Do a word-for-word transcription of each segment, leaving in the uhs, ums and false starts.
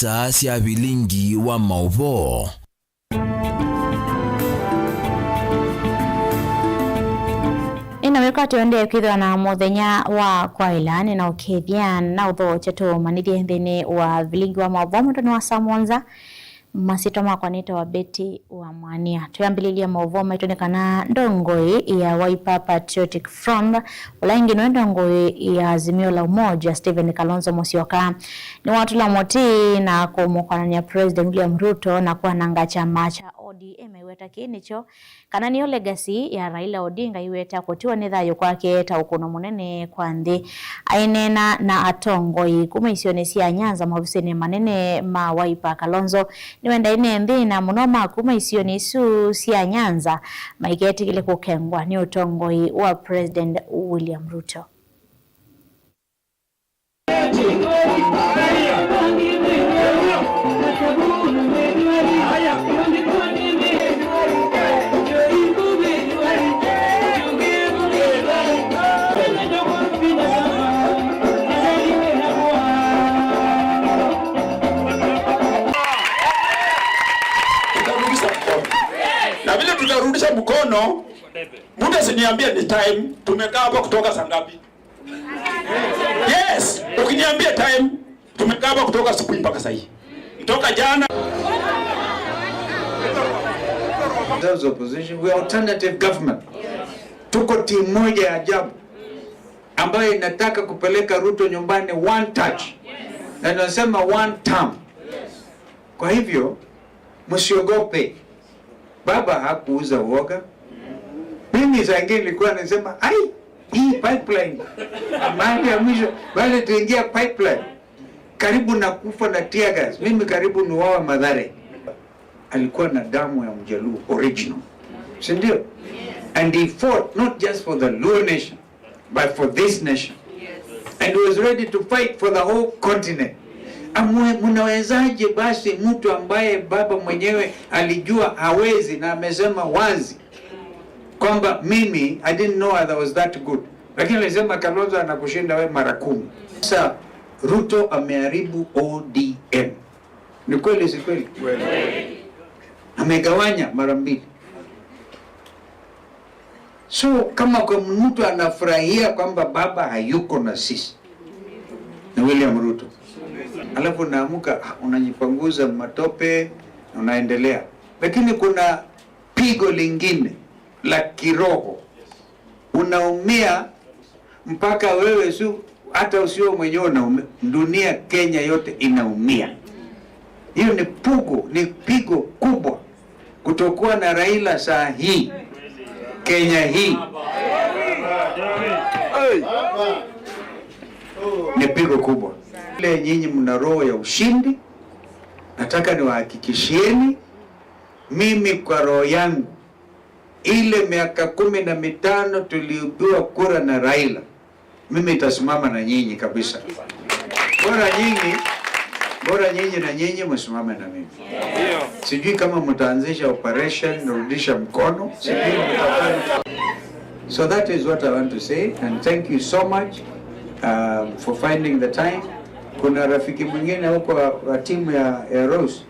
Saa sya vilingi wa maũvoo. Nĩna wĩkwatyo ndee kwĩthĩwa na mũthenya wa kwaĩla, nĩna ũkethya na ũthokya tũmanyĩthye nthĩnĩ wa vilingi wa maũvoo. Mwendwa nĩ wa saa mũonza. Masyĩtwa makwa nĩtawa Betty wa Mwania. Twĩambĩlĩlye maũvoo maitũ nĩ kana ndongoi ya Wiper Patriotic Front, ũla ĩngĩ nĩwe ndongoi ya Azimio la Umoja, Stephen Kalonzo Musyoka, nĩwatũla mũtĩ na kũmũkonany'a President William Ruto na kwananga kyama kya O D M, aiweta kĩĩ nĩkyo kana nĩyo legacy ya Raila Odinga, aiweta kũtiwa nĩ thayũ kwake ta ũkũno mũnene kwa nthĩ. Aineena na atongoi kuma isionĩ sya Nyanza maovisinĩ manene ma Wiper, Kalonzo nĩwendae nĩ nthĩ na mũno ma kuma isionĩ isu sya Nyanza maiketĩkĩle kũkengwa nĩ ũtongoi wa President William Ruto. Tutarudisha mkono. Na vile tutarudisha mkono, mtu asiniambie ni time, tumekaa hapa kutoka saa ngapi? Yes, ukiniambia time, tumekaa hapa kutoka asubuhi mpaka saa hii. Kutoka jana. Those opposition, we are alternative government. Tuko timu moja ya ajabu ambayo inataka kupeleka Ruto nyumbani one touch. Na nasema one term. Kwa hivyo, msiogope. Baba hakuuza uoga. Mimi saa ingine nilikuwa nasema, "Ai, hii pipeline." Mahali ya mwisho, wale tuingia pipeline. Karibu na kufa na tear gas. Mimi karibu niuawa Mathare. Alikuwa na damu ya Mjaluo original. Si ndio? And he fought not just for the Luo nation, but for this nation. And he was ready to fight for the whole continent. Amwe, mnawezaje basi mtu ambaye baba mwenyewe alijua hawezi na amesema wazi kwamba mimi, I didn't know I was that good. Lakini alisema Kalonzo anakushinda we mara kumi. Sasa Ruto ameharibu O D M. Ni kweli, si kweli? Kweli. Amegawanya mara mbili. So kama kwa mtu anafurahia kwamba baba hayuko na sisi, ni William Ruto. Alafu unaamka, ah, unajipanguza matope, unaendelea. Lakini kuna pigo lingine la kiroho. Unaumia mpaka wewe su-, hata usio mwenyewe unaumia. Dunia, Kenya yote inaumia. Hiyo ni pugo, ni pigo kubwa. Kutokuwa na Raila saa hii, Kenya hii, hey, ni pigo kubwa. Ile nyinyi mna roho ya ushindi, nataka niwahakikishieni, mimi kwa roho yangu, ile miaka kumi na mitano tuliibiwa kura na Raila, mimi nitasimama na nyinyi kabisa. Bora nyinyi, bora nyinyi na nyinyi msimame na mimi. Sijui kama mtaanzisha operation rudisha mkono, sijui mtafanya. So that is what I want to say, and thank you so much, um, for finding the time. Kuna rafiki mwingine huko wa, wa timu ya, ya Rose,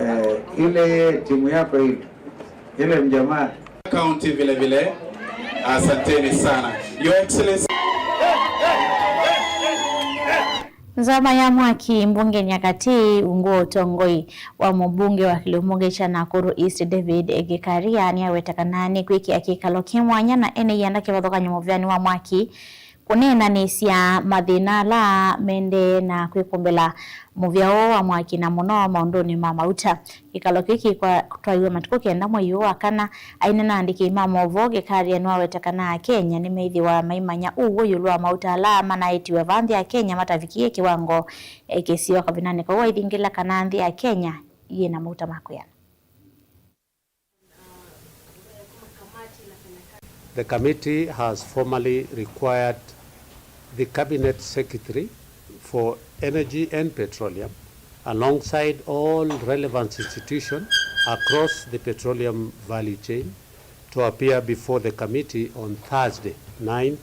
eh, ile timu yako ile, ile mjamaa. County vile vile. Asanteni sana. Your Excellency. Nzama ya mwaki mbungenĩ ya katĩ ungu wa ũtongoi wa mũmbunge wa kĩlĩo mbunge kya Nakuru East David Gĩkaria nĩaweta kana nĩkwĩkĩa kĩkalo kĩ mwanya na ene ianda kĩvathũkany'o mũvĩanĩ wa mwaki kũneenanĩsya mathĩna ala mendee na kwĩkũmbĩla mũvĩa ũũ wa mwaki, na mũno maũndũnĩ ma mauta. Kĩkalo kĩu kĩkwatwaiwe matukũ kenda mwei ũũ wa kana. Aineena na aandĩki ma maũvoo, Gĩkaria nĩwaweta kana Akenya nĩmeĩthĩwa maimanya ũw'o ĩũlũ wa mauta ala manaĩtiwe vaa nthĩ ya Kenya matavikie kĩwango, eh, kĩseo kavindanĩ kau aithingĩla kana nthĩ ya Kenya yĩ na mauta ma kwĩana. The committee has formally required the Cabinet Secretary for Energy and Petroleum, alongside all relevant institutions across the petroleum value chain, to appear before the committee on Thursday, ninth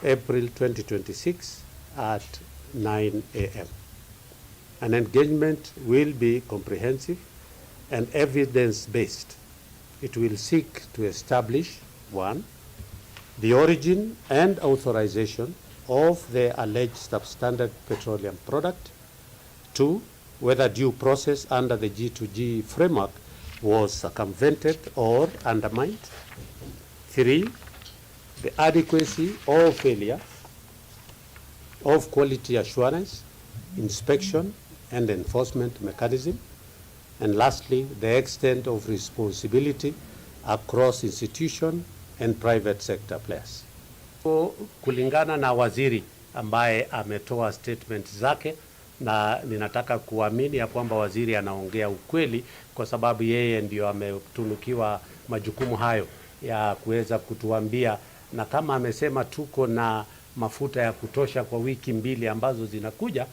April twenty twenty-six, at nine A M. An engagement will be comprehensive and evidence-based. It will seek to establish, one, the origin and authorization of the alleged substandard petroleum product, two, whether due process under the G two G framework was circumvented or undermined, three, the adequacy or failure of quality assurance, inspection, and enforcement mechanism, and lastly, the extent of responsibility across institution and private sector players. Kulingana na waziri ambaye ametoa statement zake, na ninataka kuamini ya kwamba waziri anaongea ukweli, kwa sababu yeye ndio ametunukiwa majukumu hayo ya kuweza kutuambia, na kama amesema tuko na mafuta ya kutosha kwa wiki mbili ambazo zinakuja,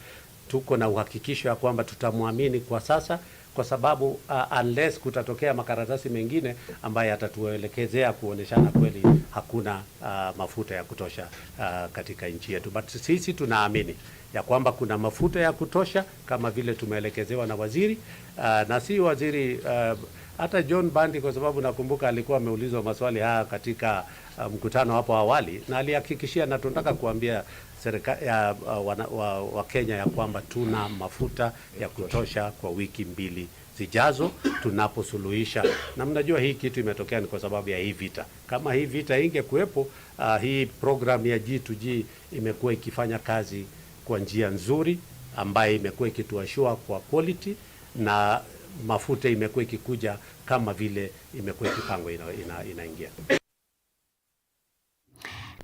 tuko na uhakikisho ya kwamba tutamwamini kwa sasa, kwa sababu, uh, unless kutatokea makaratasi mengine ambaye atatuelekezea kuoneshana kweli hakuna, uh, mafuta ya kutosha, uh, katika nchi yetu. But sisi tunaamini ya kwamba kuna mafuta ya kutosha kama vile tumeelekezewa na waziri, uh, na si waziri, uh, hata John Bandi, kwa sababu nakumbuka alikuwa ameulizwa maswali haya katika, uh, mkutano hapo awali, na alihakikishia, na tunataka kuambia serika-, ya, uh, wana-, wa, wa Kenya ya kwamba tuna mafuta ya kutosha kwa wiki mbili zijazo tunaposuluhisha. Na mnajua hii kitu imetokea ni kwa sababu ya hii vita. Kama hii vita ingekuwepo, uh, hii program ya G two G imekuwa ikifanya kazi kwa njia nzuri, ambayo imekuwa ikituashua kwa quality, na mafuta imekuwa ikikuja kama vile imekuwa ikipangwa ina-, ina-, inaingia.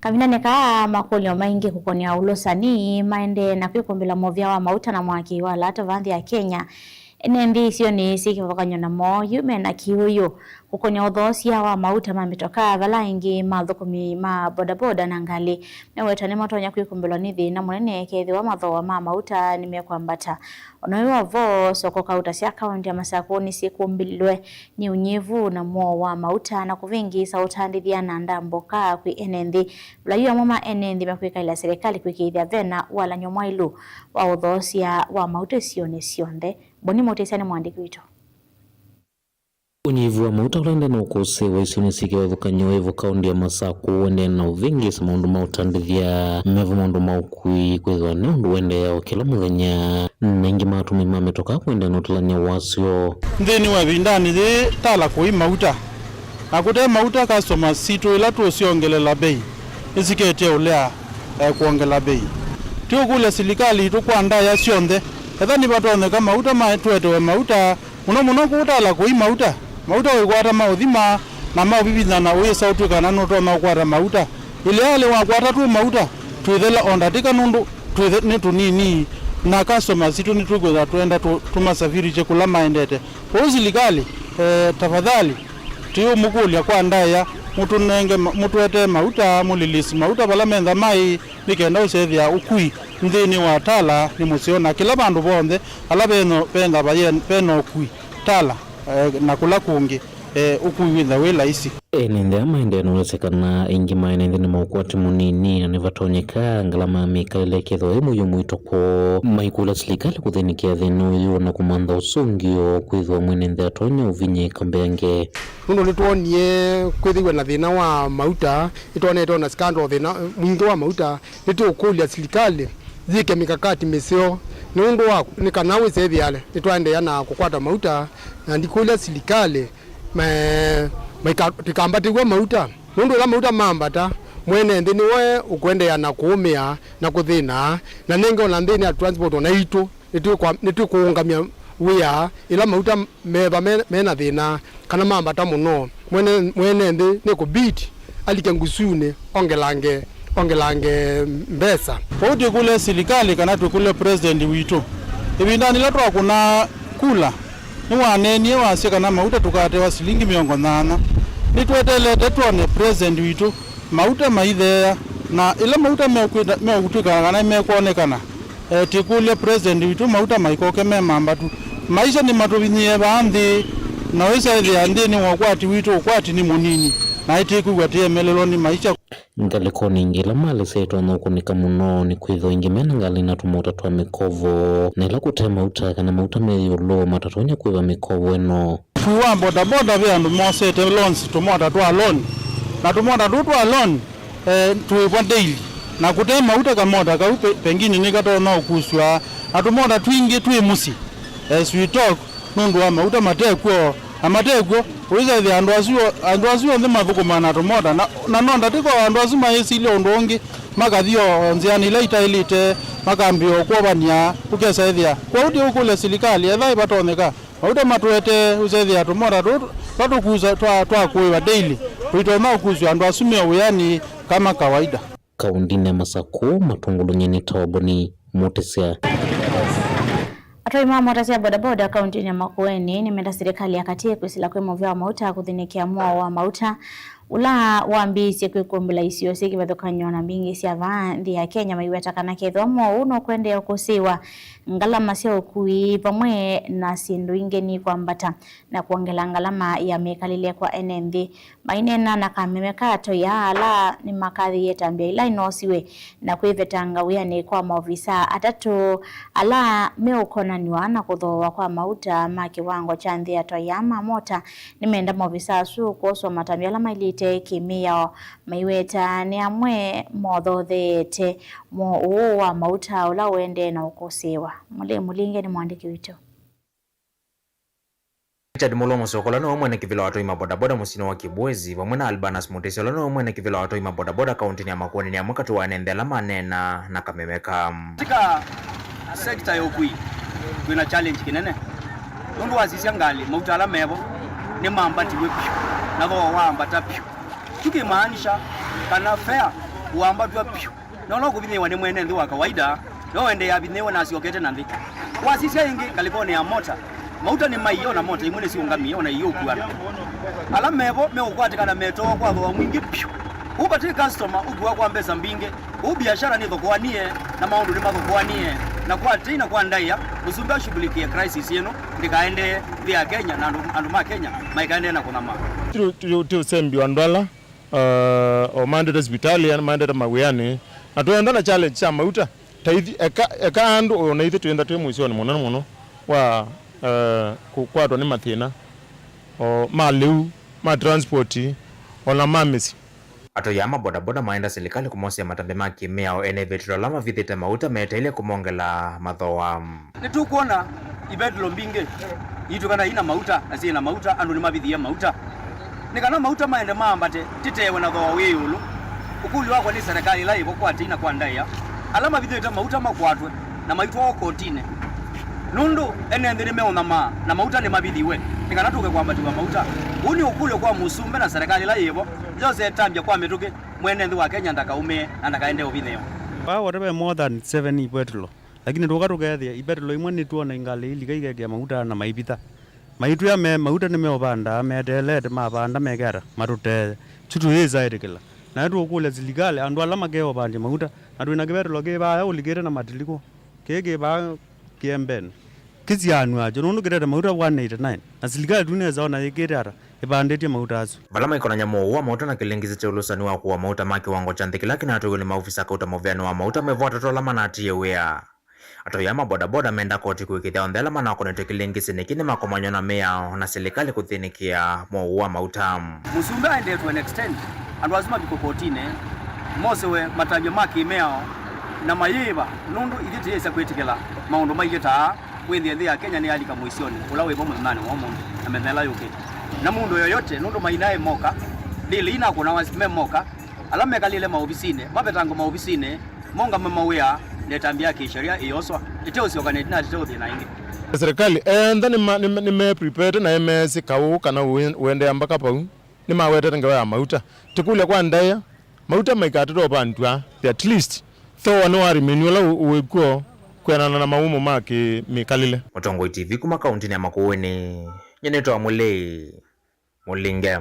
Kavindanĩ kaa, makũlyo maingĩ kũkonĩa ũlũsani maendee na kwĩkũmbĩla mũvĩa wa mauta na mwaki wa lata vaa nthĩ ya Kenya. Ene nthĩ isionĩ syĩ kĩvathũkany'o namo yu mena kĩũyũ kũkonĩa ũthoosya wa mauta ma mĩtokaa, vala aingĩ ma athũkũmi ma bodaboda na ngalĩ meweta nĩmatonya kwĩkũmbĩlwa nĩ thĩna mũnene kethĩwa mathooa ma mauta nĩmekwambata. Ona wĩ wa vo, soko kauta sya kaũntĩ ya Masakũ nĩsyĩkũmbĩlwe nĩ ũnyivu na mũo wa mauta na kũvĩngĩĩsa ũtandĩthya na ndamboka kwĩ ene nthĩ. Vala yu amwe ma ene nthĩ mekwĩkaĩla silikalĩ kwĩkĩĩthya vena walany'o mwaĩlu wa ũthoosya wa mauta isionĩ syonthe. Boni Mũtĩsya nĩ mũandĩki witũ. Ũnyivu wa mauta ũla ũendee na ũkũsĩĩwa isionĩ syĩ kĩvathũkany'o ĩvo kaũntĩ ya Masakũ ũendee na ũvĩngĩĩsa maũndũ ma ũtandĩthya, mevo maũndũ ma ũkui kwĩthĩwa nĩ ũndũ ũendeeaa o kĩla mũthenya, na aingĩ ma atũmĩi ma mĩtokaa kũendee na ũtalany'a wasyo. Nthĩnĩ wa ĩvindanĩ yĩĩ tala kũi mauta, na kũte mauta, customers sitũ ila tũsyongelela mbei nĩsiketye ũlea, eh, kwongela mbei. Tũikũlya silikalĩ itũ kwa ndaĩa syonthe, ethĩwa nĩvatonyeka mauta ma-, tũetewe mauta, mũno mũno kũu tala kũi mauta. Mauta ũikwata ma ũthima na ma ũviviny'a na ũyĩsa ũtw'ĩka kana nũtonya ũkwata mauta. Ĩlĩ alĩ wakwata twĩ mauta, twĩthela o ndatĩka nũndũ twĩthe-, nĩ tũnini, na customers sitũ nĩtũkwĩthwa twenda tũ-, tũmasafirisye kũla maendete. Kwoou silikalĩ, eh, tafadhali, tũiũmũkũlya kwa ndaĩa, mũtũnenge ma-, mũtũetee mauta, mũlilisi mauta vala mentha maĩ, nĩ kenda ũsethĩa ũkui nthĩnĩ wa tala nĩ mũseo, na kĩla vandũ vonthe ala veno-, ventha vaye-, vena ũkui, tala, eh, na kũla kũngĩ, eh, ũkui wĩtha wĩ laisi. Ene nthĩ aa maendee na ũelesya kana aingĩ ma ene nthĩ nĩ ma ũkwati mũnini, na nĩvatonyeka ngalama ya mĩkalĩle ĩkethĩwa yĩ mũio mũito kwoo. Maikũlya silikalĩ kũthĩnĩkĩa thĩna ũyũ na kũmantha ũsũngĩo kwĩthĩwa mwene nthĩ atonya ũvinyĩĩka mbeange. Nũndũ nĩtwonie kwĩthĩwa na thĩna wa mauta, nĩtwonete ona scandal thĩna mwingĩ wa mauta, nĩtũũkũlya silikalĩ yĩke mikakati mĩseo nĩ ũndũ wa, nĩ kana wĩsethĩa nĩtwaendeea na kũkwata mauta, na ndikũlya silikalĩ me-, maika-, tĩkambatĩw'a mauta, nũndũ ĩla mauta mambata, mwene nthĩ nĩwe ũkũendeea na kũũmĩa na kũthĩna, na nenge ona nthĩnĩ ya transport ona itũ, nĩtwĩkwa-, nĩtwĩkũũngamya wĩa ĩla mauta meva me, me na thĩna kana mambata mũno. Mwene, mwene nthĩ nĩkũbidi alike ngusunĩ ongelange, ongelange mbesa. Kwoou twĩkũlya silikalĩ kana twĩkũlye president witũ. Ĩvindanĩ ĩla twakũnaa kula, nĩwaneenie wasya kana mauta tũkatewa silingi mĩongo nyanya. Nĩtweteelete twone president witũ mauta maitheea, na ĩla mauta meũkwĩta-, meũtw'ĩka kana mekwonekana, e, twĩkũlya president witũ mauta maikoke me mambatu. Maisha nĩmatũvinyĩĩe vaa nthĩ, na ũĩsa ĩthĩa nthĩnĩ wa ũkwati witũ, ũkwati nĩ mũnini, na ĩtĩkwĩw'a tĩemelelwa nĩ maisha. Ngalĩkonĩ ingĩ ila malĩsya itonya ũkũnĩka mũno nĩ kwĩthĩwa aingĩ mena ngalĩ na tũmota twa mĩkovo, na ĩla kũte mauta kana mauta me ĩũlũ matatonya kũĩva mĩkovo ĩno. Ũkui wa bodaboda ve andũ mosete loans, tũmota twa loan, na tũmota tũu twa loan, eh, tũĩvwa daily, na kũte mauta kamota kau pe-, pengine nĩkatonya ũkusw'a, na tũmota twingĩ twĩ mũsyĩ, as we talk, nũndũ wa mauta matekw'o, na matekw'o, ũisethĩa andũ asu, andũ asu onthe mathũkũmaa na tũmota, na, na no ndatĩka o andũ asu mayĩsilya ũndũ ũngĩ, makathi o nzĩanĩ ila itaĩlĩte, makambĩĩa ũkwovany'a, ũkesa ethĩa. Kwoou ndiũkũlya silikalĩ, ethĩwa ĩvatonyeka, mauta matũetee, ũisethĩa tũmota tũu twa tũkusa twa, twa kũĩva daily, tũitonya ũkusw'a andũ asu me wĩanĩ kama kawaida. Kaũndĩnĩ ya Masakũ, matũngũlũny'e nĩ Toboni Mũtĩsya. Atwai ma mota sya bodaboda kaũndĩnĩ ya Makueni nĩmenda silikalĩ ya katĩ kwĩsĩla kwĩ mũvĩa wa mauta kũthĩnĩkĩa mũao wa mauta ũla wambĩĩisye kwĩkũmbĩla isio syĩ kĩvathũkany'o na mbingĩ sya vaa nthĩ ya Kenya, maiweta kana kethĩwa mũao ũũ nũkũendeea kũsĩĩwa, ngalama sya ũkui vamwe na syĩndũ ingĩ nikwambata na kwongela ngalama ya mĩkalĩle kwa ene nthĩ. Maineena na kameme ka atoi aa ala nĩmakathĩie ĩtambya ĩla ĩnoosiwe na kwĩvetanga wĩanĩ kwa maovisaa atatũ ala meũkonanw'a na kũthooa kwa mauta ma kĩwango kya nthĩ. Atoi aa ma mota nĩmenda maovisaa asu kwoswa matambya ala mailĩte kĩ-mĩao, maiweta nĩ amwe mothootheete mũao ũũ wa mauta ũla ũendee na ũkũsĩĩwa. Mũlei Mũlinge nĩ mũandĩki witũ. Richard Mũlwa Mũsoko, ũla nĩwe mwene kĩvĩla wa atoi ma bodaboda mũsyĩnĩ wa Kibwezi, vamwe na Albanus Mũtĩsya, ũla nĩwe mwene kĩvĩla wa atoi ma bodaboda kaũntĩnĩ ya Makueni, nĩ amwe katĩ wa ene nthĩ ala maneena na kameme ka. Katika sekta ya ũkui, twĩna challenge kĩnene. Nũndũ wasisya ngalĩ, mauta ala mevo nĩmambatiw'e vyũ, na thooa waambata vyũ. Tukimaanisha kana fare waambatw'a vyũ. Na ũla ũkũvinyĩĩwa nĩ mwene nthĩ wa kawaida, no ũendee avinyĩĩwe na asyokete na nthĩ. Wasisya ĩngĩ ngalĩkonĩ ya mota, mauta nĩ mai, ona mota imwe nĩsiũngamie, ona iũkuana. Ala mevo meũkwatĩkana metooa kwa thooa mwingĩ vyũ. Ũu vati customer ũkuawa kwa mbesa mbingĩ. Ũu biashara nĩthokoanie, na maũndũ nĩmathokoanie. Na kwa tei na kwa ndaĩa, mũsumbĩ ashughulikie crisis ĩno, ndĩkaendee nthĩ ya Kenya, na andũ, andũ ma Kenya maikaendee na kũnyamaa. Ti, ti, ti ũsembi wa andũ ala uh, o maendete sivitalĩ, yani maendete mawĩanĩ. Na twĩenda na challenge sya mauta. Ta ithi, eka, eka andũ, o na ithyĩ twĩenda twĩ mũisyonĩ mũnene mũno wa, uh, kũkwatwa nĩ mathĩna, o ma lĩu, ma transport, o na ma mĩsyĩ. Atoi aa ma bodaboda maenda silikalĩ kũmosea matambya ma kĩmĩao ene vetelo ala mavithĩte mauta meteele kũmongela mathooa. Nĩtũkwona ivetelo mbingĩ iitũ kana ina mauta, na syĩ na mauta, andũ nĩmavithie mauta. Nĩ kana mauta maende maambate, titewe na thooa wĩ ĩũlũ. Ũkũlyo wakwa nĩ serikali ĩla ĩvo kwa tei na kwa ndaĩa, ala mavithĩte mauta makwatwe na maitwawa kotinĩ. Nũndũ ene nthĩ nĩmeũnyamaa na mauta nĩmavithiwe, nĩ kana tũke kwambatiw'a mauta. Ũu nĩ ũkũlyo kwa mũsumbĩ na serikali ĩla yĩvo, yose ĩtambya kwa mĩtũkĩ, mwene nthĩ wa Kenya ndakaũmĩe na ndakaende ũvithĩwa. Vaa wate ve more than seven ivetelo. Lakini tũka tũkethĩa, ivetelo imwe nĩtwona ingalĩ ilika ikekĩa mauta na maivitha. Maitwĩa me mauta nĩmeũvanda, meteelete, mavanda mekea ata? Matũtee. Yu tũyĩsa ĩtĩkĩla. Nayo tũkũlya silikalĩ, andũ ala makeũvandya mauta, na twĩna kĩvetelo kĩ vaya ũlikĩte na matilikũ. Kĩĩ kĩ vaa kĩembeni. Kĩsianw'a kyo, nũndũ kĩtete mauta one eighty-nine. Na silikalĩ tu nĩsa ona yĩkĩte ata? Ĩvandĩtye mauta asu. Vala maikonany'a mũuo wa mauta na kĩlĩngĩsĩ kya ũlũsani wa kũua mauta ma kĩwango kya nthĩ kĩla kĩnatũiwe nĩ maovisa kauta mũvĩanĩ wa mauta, mevo atatũ ala manatiĩe wĩa. Atoi aa ma bodaboda menda koti kũĩkĩĩthya onthe ala manakonetwe kĩlĩngĩsĩnĩ kĩĩ nĩmakomanywa na mĩao na silikalĩ kũthĩnĩkĩa mũuo wa mauta. Mũsumbĩ aendee to an extent, andũ asu mavikwe kotinĩ, mosewe matambya ma kĩmĩao na mayĩĩva, nũndũ ithyĩ tũyĩsa kwĩtĩkĩla maũndũ mailye ta aa, kwĩthĩa nthĩ ya Kenya nĩyalika mũisyonĩ ũla wĩvo mũthenyanĩ wa ũmũnthĩ na mĩthenya ĩla yũkĩte. Na mũndũ yoyote, nũndũ mainaĩ moka, ndĩlĩ inakũnawa me moka, ala mekalĩle maovisinĩ, mavetangwe maovisinĩ, mongame mawĩa, na ĩtambya ya kĩsheria ĩyoswa, ĩteũsyoka na ĩtina ĩteũthĩna ĩngĩ. Serikali enda nĩma-, nĩme-, nĩmeprepare na ĩmeesĩ kaũ kana ũe-, ũendeea mbaka vau, nĩmawetete ngewa ya mauta. Tũkũlya kwa ndaĩa, mauta maikatata ũvandw'a, at least, thooa nĩwarimĩnw'a ũla ũ-, ũĩ kw'o kwĩanana na mawũmũ ma kĩ-mĩkalĩle. Mũtongoi T V kuma kaũntĩnĩ ya Makueni, nyie nĩtawa Mũlei Mũlinge.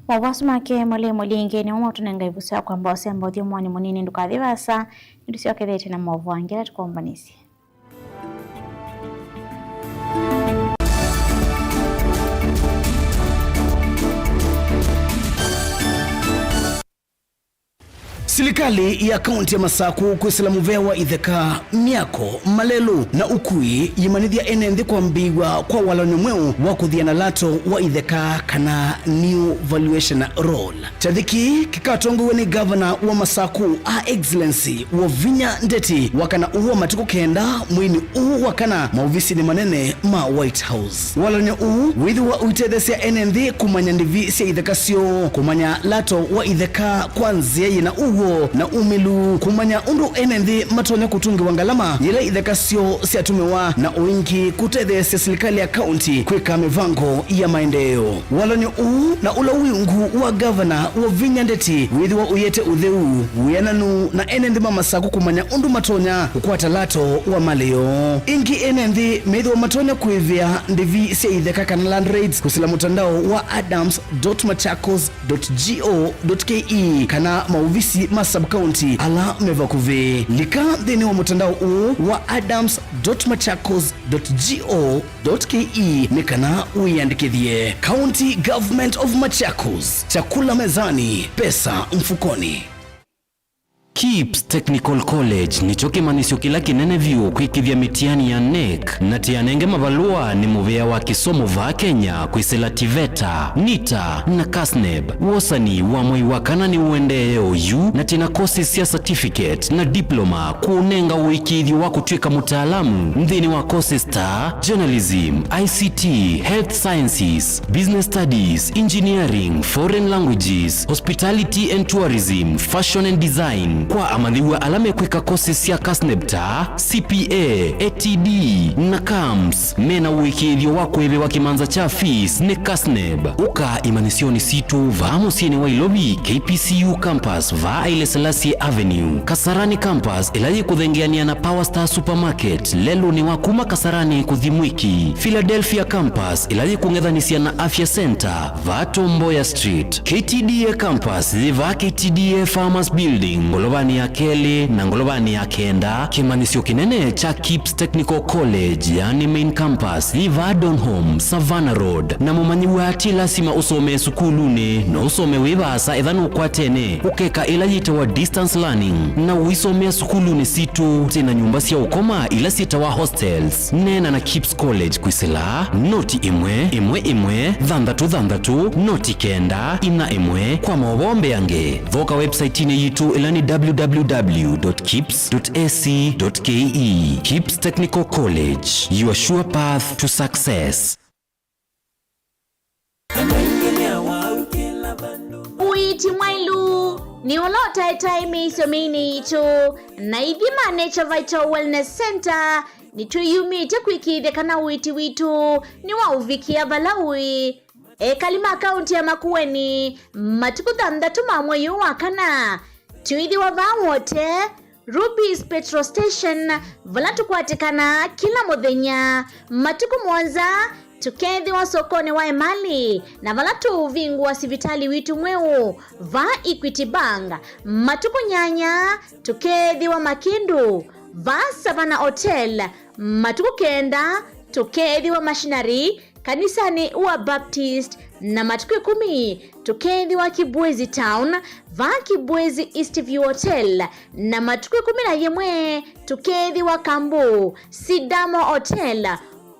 Maũvoo asu make Mũlei Mũlinge nĩmo maũtũnenga ĩvuso ya kwamba ũsemba ũthyũmũonĩ mũnini. Ndũkathi vaasa, nĩtũsyokethĩtye na maũvoo angĩ ala tũkũmbanĩsye. Silikalĩ ya kaunti ya Masaku kwĩsĩla mũvea wa itheka, myako, malelũ na ũkui yĩmanyĩthya ene nthĩ kwambĩĩw'a kwa walany'o mweũ wa kũthiana lato wa itheka, kana new valuation roll. Kyathĩ kĩĩ kĩkatongoew'e nĩ Ngavana wa Masaku, Her Excellency Wavinya Ndeti, wakana ũũ wa matukũ kenda mweinĩ ũũ wa kana maovisinĩ manene ma White House. Walany'o ũũ wĩthĩwa ũitetheesya ene nthĩ kũmanya ndivi sya itheka syoo, kũmanya lato wa itheka kwa nzĩa yĩna ũw'o na umĩlu, kũmanya ũndũ ene nthĩ matonya kũtũngĩwa ngalama yĩla itheka syoo syatũmĩwa, na o ĩngĩ kũtetheesya silikalĩ ya kaunti kwĩka mĩvango ya maendeeo. Walany'o ũũ na ũla wĩ ungu wa Ngavana Wavinya Ndeti wĩthĩwa ũyĩete ũtheu, wĩananu na ene nthĩ ma Masaku kũmanya ũndũ matonya kũkwata lato wa malĩ yoo. Ĩngĩ ene nthĩ methĩwa matonya kũĩvĩa ndivi sya itheka kana land rates kũsĩla mũtandao wa adams dot machakos dot go dot ke kana maovisi ma sub-county ala me vakuvĩ. Lika nthĩnĩ wa mũtandao ũũ wa adams dot machakos dot go dot ke nĩ kana wĩyandĩkĩthye. County Government of Machakos, chakula mezani, pesa mfukoni. KIPS Technical College nĩkyo kĩmanyĩsyo kĩla kĩnene vyũ kwĩkĩthya mĩtiani ya NEC, na tĩanenge mavalũa nĩ mũvĩa wa kĩsomo vaa Kenya kwĩsĩla TVETA, NITA, na KASNEB. Wosani wa mwei wa kana nĩũendee oyu, na twĩna courses sya certificate na diploma kũũnenga ũĩkĩĩthyo wa kũtw'ĩka mũtaalamu nthĩnĩ wa courses ta journalism, I C T, health sciences, business studies, engineering, foreign languages, hospitality and tourism, fashion and design. Kwa amanyĩw'a ala mekwĩka courses sya KASNEB ta C P A, A T D, na CAMS, mena ũĩkĩĩthyo wa kũĩvĩwa kĩmanza kya fees nĩ KASNEB. Ũka imanyĩsyonĩ sitũ vaa mũsyĩnĩ wa Ilovi, K P C U campus, vaa Haile Selassie Avenue, Kasarani campus, ĩla yĩkũthengeanĩa na Power Star Supermarket, lelũnĩ wa kuma Kasarani kũthi Mwiki, Philadelphia campus, ĩla yĩkũng'ethanĩsya na Afya Center, vaa Tom Mboya Street, K T D A campus, yĩ vaa K T D A Farmers Building, ngolovanĩ ya kelĩ na ngolovanĩ ya kenda. Kĩmanyĩsyo kĩnene kya KIPS Technical College, yani main campus, yĩ vaa Donholm, Savannah Road. Na mũmanyĩw'a ti lasima ũsomee sukulunĩ, no ũsome wĩ vaasa etha nũkwatene ũkeka ĩla yĩtawa distance learning, na ũisomea sukulunĩ sitũ. Twĩna nyũmba sya ũkoma ila syĩtawa hostels. Neena na KIPS College kwĩsĩla noti ĩmwe, ĩmwe, ĩmwe, thanthatũ, thanthatũ, noti kenda, ina ĩmwe. Kwa maũvoo mbeange, thoka website-inĩ yitũ ĩla nĩ w w w dot kips dot a c dot k e. KIPS Technical College, your sure path to success. Ũiiti mwailu nĩ ũla ũtaetae mĩisyo mĩinĩ yitũ, na ithyĩ ma Nature Vital Wellness Center nĩtwĩyumĩtye kũĩkĩĩthya kana ũiiti witũ nĩwaũvikĩa vala ũĩ. Ekali ma kaunti ya Makueni, matukũ thanthatũ ma mwei ũũ wa kana, twĩthĩwa vaa Wote, Ruby's Petrol Station, vala tũkwatĩkanaa kĩla mũthenya. Matukũ mũonza, tũkethĩwa sokonĩ wa Emali, na vala tũũvingũa sivitalĩ witũ mweũ, vaa Equity Bank. Matukũ nyanya, tũkethĩwa Makindu, vaa Savannah Hotel. Matukũ kenda, tũkethĩwa Machinery, kanisanĩ wa Baptist, na matukũ ĩkũmi tũkethĩwa Kibwezi Town, vaa Kibwezi East View Hotel, na matukũ ĩkũmi na yĩmwe tũkethĩwa Kambu, Sidamo Hotel.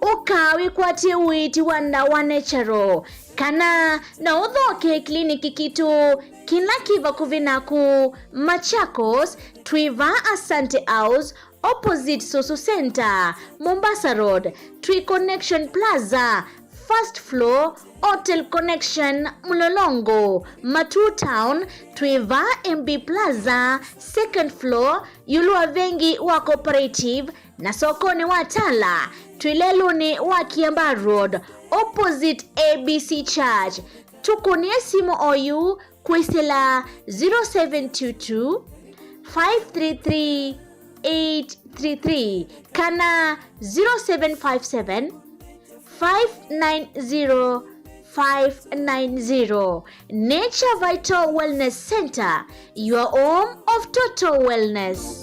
Ũka wĩkwatĩe ũiiti wa ndawa natural, kana no ũthoke kliniki kitũ kĩla kĩ vakuvĩ naku. Machakos, twĩ vaa Asante House, opposite Susu Center, Mombasa Road, twĩ Connection Plaza, first floor, Hotel Connection, Mlolongo. Matuu Town, twĩ vaa M B Plaza, second floor, ĩũlũ wa vengi wa Cooperative, na sokonĩ wa Tala, twĩ lelũnĩ wa Kiambaa Road, opposite A B C Church. Tũkũnĩe simũ oyu kwĩsĩla zero seven two two, five three three, eight three three kana zero seven five seven, five nine zero, five nine zero. Nature Vital Wellness Center, your home of total wellness.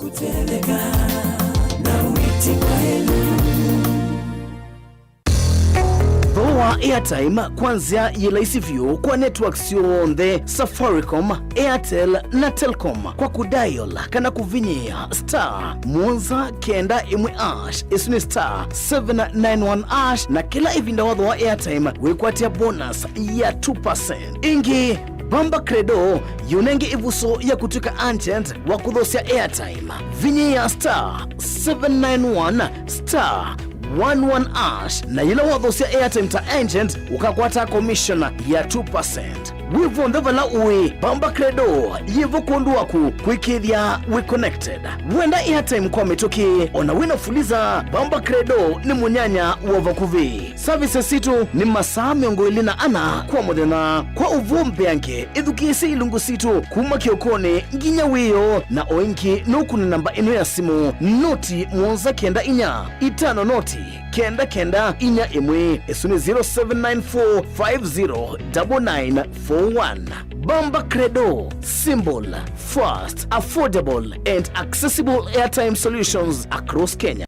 Thooa Airtime kwa nzĩa yĩ laisi vyũ kwa network syonthe, Safaricom, Airtel na Telcom, kwa kũdial kana kũvinyĩĩa star mũonza kenda ĩmwe hash, ĩsu nĩ star seven nine one hash, na kĩla ĩvinda wathooa airtime wĩkwatĩa bonus ya two percent. Ĩngĩ, Bamba Credo yĩũnenge ĩvuso ya kũtw'ĩka agent wa kũthosya airtime. Vinyĩĩa star seven nine one star one one hash, na yĩla wathoosya airtime ta agent, ũkakwata commission ya two percent. Wĩ vonthe vala ũĩ, Bamba Credo yĩvo kwondũ waku kwĩkĩĩthya wĩ connected. Wenda airtime kwa mĩtũkĩ, ona wĩna Fuliza, Bamba Credo nĩ mũnyanya wa vakuvĩ. Services sitũ nĩ masaa mĩongo ĩlĩ na ana kwa mũthenya. Kwa ũvoo mbeange, ĩthukĩĩsye ilungu sitũ kuma kĩokonĩ nginya wĩoo, na o ĩngĩ nũkũne namba ĩno ya simũ, noti mũonza kenda inya itano noti kenda kenda inya ĩmwe, ĩsu nĩ zero seven nine four five zero double nine four one. Bamba Credo, simple, fast, affordable and accessible airtime solutions across Kenya.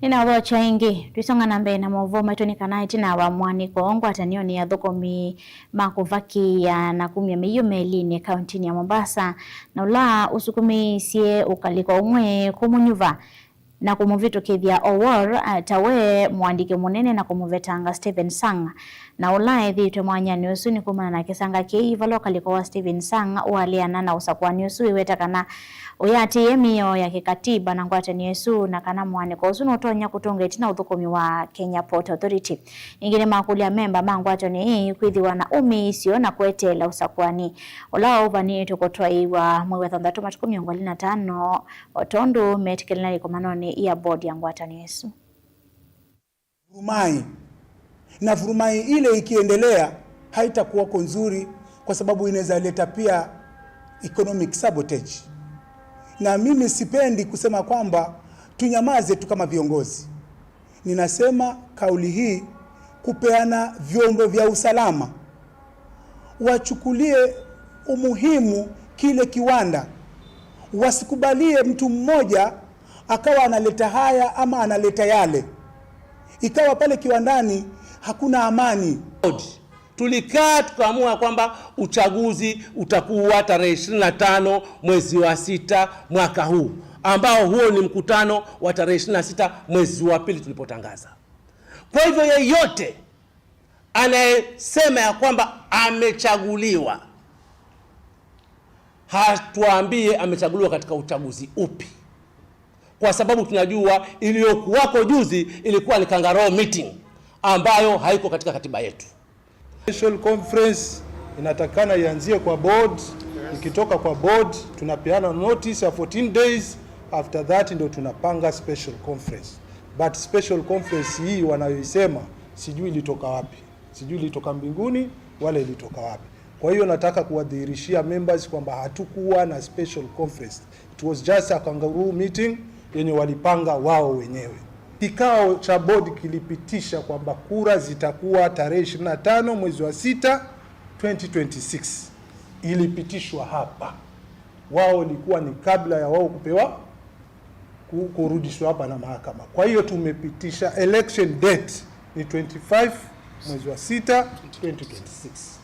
Nĩnaũthokya ĩngĩ, tũisonga na mbee na maũvoo maitũ nĩ kana ĩtina wa mũanĩko ngwatanĩonĩ ya athũkũmi ma kũvakĩĩa na kumya mĩio melinĩ kauntinĩ ya Mombasa, na ũla ũsukumĩĩsye ũkalĩko ũmwe kũmũnyuva na kũmũvĩtũkĩthya Owor, eh, ta we mũandĩki mũnene na kũmũvetanga Stephen Sang, na ũla ethĩĩtwe mwanyanĩ ũsu nĩ kumana na kĩsanga kĩĩ, vala ũkalĩko wa Stephen Sang ũaleana na ũsakũani ũsu wĩweta kana ũyatĩĩe mĩao ya kĩkatiba na ngwatanĩo ĩsu, na kana mũanĩko ũsu nũtonya kũtũnga ĩtina ũthũkũmi wa Kenya Port Authority. Ĩngĩ nĩmakũlya amemba ma ngwatanĩo ĩĩ kwĩthĩwa na ũmĩĩsyo na kweteela ũsakũani ũla waũvanĩtwe kũtwaĩĩwa mwei wa thanthatũ matukũ mĩongo ĩlĩ na tano, o tondũ metĩkĩlana ĩkomanonĩ ya board ya ngwatanĩo ĩsu. Vurumai. Na vurumai ile ikiendelea, haitakuwako nzuri, kwa sababu inaweza leta pia economic sabotage. Na mimi sipendi kusema kwamba tunyamaze tu kama viongozi. Ninasema kauli hii kupeana vyombo vya usalama wachukulie umuhimu kile kiwanda, wasikubalie mtu mmoja akawa analeta haya ama analeta yale, ikawa pale kiwandani hakuna amani. Tulikaa tukaamua kwamba uchaguzi utakuwa tarehe ishirini na tano mwezi wa sita mwaka huu, ambao huo ni mkutano wa tarehe ishirini na sita mwezi wa pili tulipotangaza. Kwa hivyo, yeyote anayesema ya kwamba amechaguliwa, hatuambie amechaguliwa katika uchaguzi upi, kwa sababu tunajua iliyokuwako juzi ilikuwa ni kangaroo meeting ambayo haiko katika katiba yetu. Special conference inatakana ianzie kwa board. Ikitoka kwa board, tunapeana notice ya fourteen days. After that ndio tunapanga special conference. But special conference hii wanayoisema, sijui ilitoka wapi, sijui ilitoka mbinguni wala ilitoka wapi. Kwa hiyo nataka kuwadhihirishia members kwamba hatukuwa na special conference. It was just a kangaroo meeting yenye walipanga wao wenyewe. Kikao cha board kilipitisha kwamba kura zitakuwa tarehe ishirini na tano mwezi wa sita, twenty twenty-six. Ilipitishwa hapa. Wao ilikuwa ni kabla ya wao kupewa ku-, kurudishwa hapa na mahakama. Kwa hiyo tumepitisha election date ni twenty-five mwezi wa sita, twenty twenty-six.